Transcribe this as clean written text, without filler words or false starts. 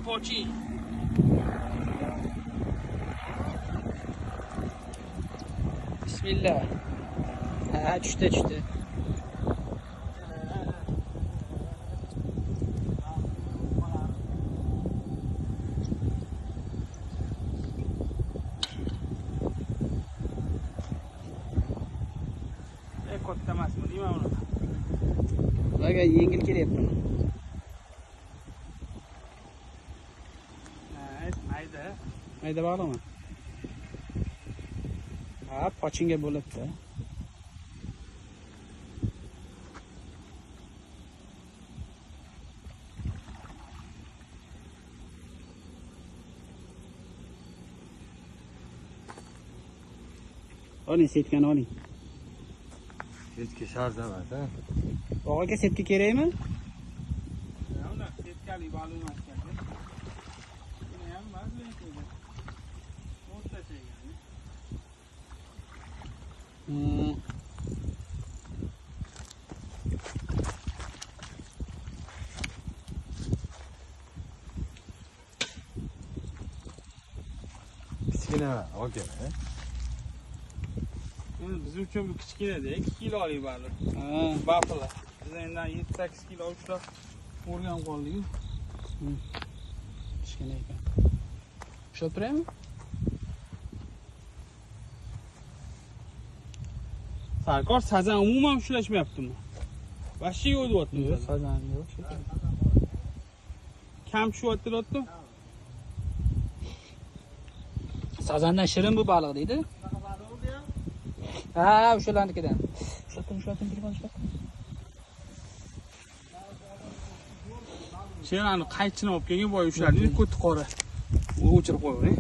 Pochi. Bismillah. Ha, tushdi, tushdi. Katta emasmi deyman uni. Ularga yengil kelyapti. Mayda. Mayda bog'lama. Ha, pochinga bo'libdi. Oling, setkani oling. Setka shart emas, ha? Bog' aka, setka kerakmi? Yo'q, setkali baliq emas ekan. Buni ham emas lekin. O'rtacha ekan. Kichkina, aka. Endi biz uchun bu kichkina-da, 2 kilolik baliq. Ha, bafla. Biz endi 7-8 kilo ushlab o'rganib qoldik. Kichkina ekan. Ushlab turaymi? Sarkor sazan umuman ushlashmayaptimi? Vashshe yo'q deyapti. Yo'q, sazan yo'q. Kam tushyapti deyapti. Sazandan shirin bu baliq deydi. Ha, o'shalarnikidan. Ushladim, ushladim, telefon ushladim. Sherani qaychini olib kelgan boy ushladi, ko'ti qora. U o'chirib qo'yavering.